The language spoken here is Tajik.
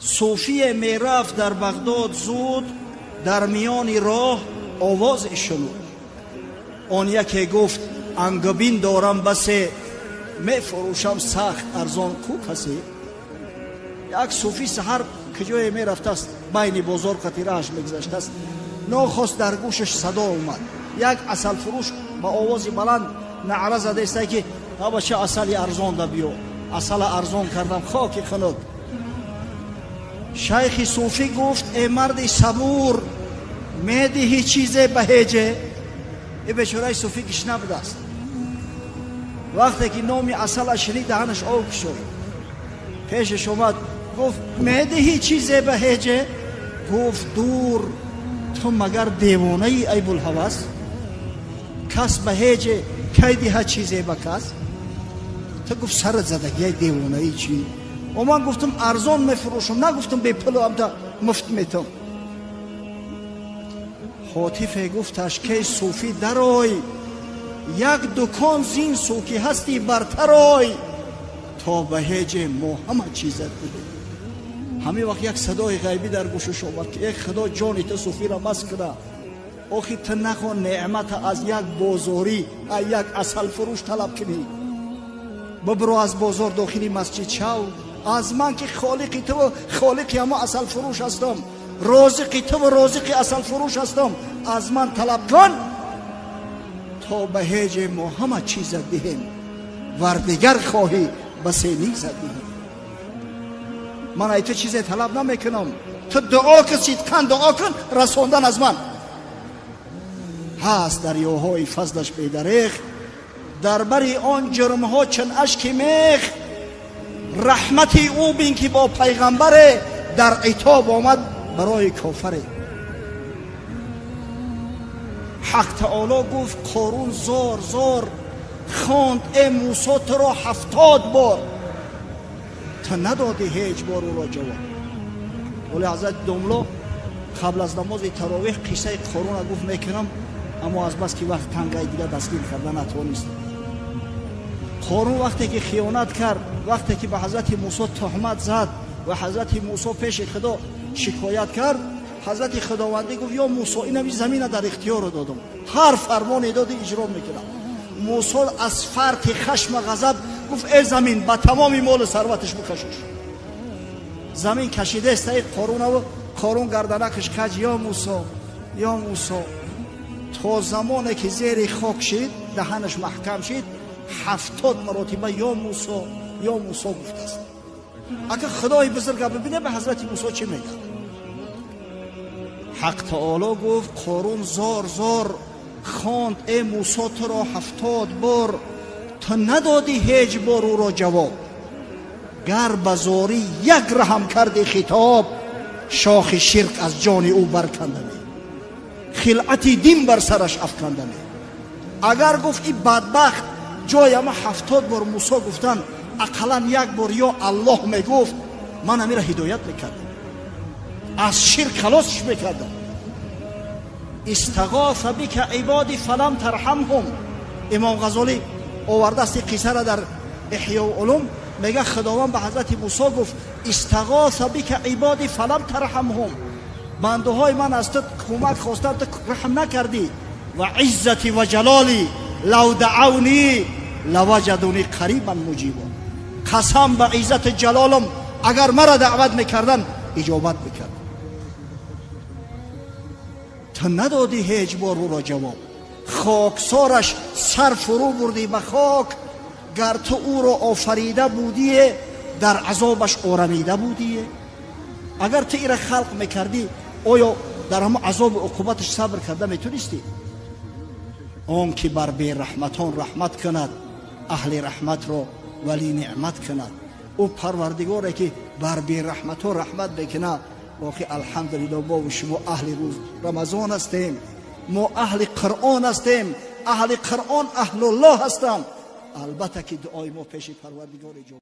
Суфие мерафт дар Бағдод зуд, дар миёни роҳ овозе шунуд. Он яке гуфт: ангабин дорам басе, мефурӯшам сахт арзон, ку касе? Як суфӣ саҳар куҷое мерафтааст, байни бозор қатирааш мегузаштааст. Нохост дар гӯшаш садо омад. Як асалфурӯш ба овози баланд наъра задаистай, ки бача, асали арзон да биё, асала арзон кардам, хоки хунук. Шайхи суфӣ гуфт: э марди сабур, медиҳӣ чизе ба ҳеҷе? Э бечораи суфӣ гишна будааст. Вақте ки номи асала шунид, даҳанаш об кушод. Пешаш омад, гуфт: медиҳӣ чизе ба ҳеҷе? Гуфт: дур, ту магар девонаи, ай булҳавас? Кас ба ҳеҷе кай диҳад чизе ба кас? Ту, гуфт, сарат задагиай, девонаи чӣ? О, ман гуфтам, арзон мефурӯшам, нагуфтам бепулу амта муфт метам. Ҳотифе гуфташ: кей суфӣ, дарой, як дукон зин сӯ ки ҳастӣ бартарой, то ба ҳеҷе мо ҳама чизат диҳем. Ҳамин вақт як садои ғайбӣ дар гӯшаш омад, ки э худо, ҷони ту суфиро мас куна. Охи ту нахон неъмата аз як бозорӣ, аз як асалфурӯш талаб кунӣ. Бибиро, аз бозор дохили масҷид шав, аз ман ки холиқи туву холиқи ҳамо асалфурӯш ҳастам, розиқи туву розиқи асалфурӯш ҳастам, аз ман талаб кун, то ба ҳеҷе мо ҳама чизат диҳем, вар дигар хоҳӣ, ба сенизат диҳем. Ман ай ту чизе талаб намекунам, ту дуо кун, сидқан дуо кун, расондан аз ман ҳаст. Дарёҳои фазлаш бедареғ, дар бари он ҷурмҳо чун ашки мех. Раҳмати ӯ бин, ки бо пайғамбаре дар итоб омад барои кофаре. Ҳақ таоло гуфт: Қорун зор зор хонд э Мусо туро 70 бор, ту надодӣ ҳеҷ бор ӯро ҷавоб. Вале ҳазрати домло қабл аз намози таровеҳ қиссаи Қоруна гуфт мекунам, аммо аз бас ки вақт тангай, дига дастгир карда натавонист. Қорун вақте ки хиёнат кард, вақте ки ба ҳазрати Мусо туҳмат зад ва ҳазрати Мусо пеши Худо шикоят кард, ҳазрати Худовандӣ гуфт: ё Мусо, инами замина дар ихтиёро додам, ҳар фармоне додӣ, иҷро мекунам. Мусо аз фарти хашма ғазаб гуфт: э замин, ба тамоми молу сарваташ бикашош. Замин кашидааст таи Қорунаву Қорун гарданакаш каҷ: ё Мусо, ё Мусо. То замоне ки зери хок шид, даҳанаш маҳкам шид, 70 маротиба ё Мусо, ё Мусо гуфтааст. Агар Худои бузурга бибине, ба ҳазрати Мусо чӣ мегӯяд? Ҳақ таоло гуфт: Қорун зор зор хонд э Мусо туро 70 бор, ту надодӣ ҳеҷ бор ӯро ҷавоб. Гар ба зорӣ як раҳам карди хитоб, шохи ширк аз ҷони ӯ баркандаме, хилъати дин бар сараш афкандаме. Агар, гуфт, и бадбахт ҷои ама 70 бор Мусо гуфтан, ақаллан як бор ё Аллоҳ мегуфт, ман амира ҳидоят мекардам, аз ширк халосш мекардам. Истағоса бика ибоди фалам тарҳамҳум. Имом Ғазолӣ овардааст ин қиссара дар Эҳёу улум. Мега, Худованд ба ҳазрати Мусо гуфт: истағоса бика ибоди фалам тарҳамҳум, бандаҳои ман аз ту кӯмак хостанд, ту раҳм накардӣ. Ва иззати ва ҷалоли лав даавни лаваҷадуни қарибан муҷибо. Қасам ба иззати ҷалолам, агар мара даъват мекарданд, иҷобат мекардам. Ту надодӣ ҳеҷ бор ӯро ҷавоб, хоксораш сар фурӯ бурдӣ ба хок. Гар ту ӯро офарида будие, дар азобаш орамида будие. Агар ту ира халқ мекардӣ, оё дар ҳамон азобу уқубаташ сабр карда метонистӣ? Он ки бар бераҳматон раҳмат кунад, аҳли раҳматро вали неъмат кунад. Ӯ Парвардигоре ки бар бераҳматон раҳмат мекунад. Боқи, алҳамдулилло, мову шумо аҳли рӯз Рамазон ҳастем, мо аҳли Қуръон ҳастем. Аҳли Қуръон аҳлуллоҳ ҳастанд. Албатта ки дуои мо пеши Парвардигор иҷобат.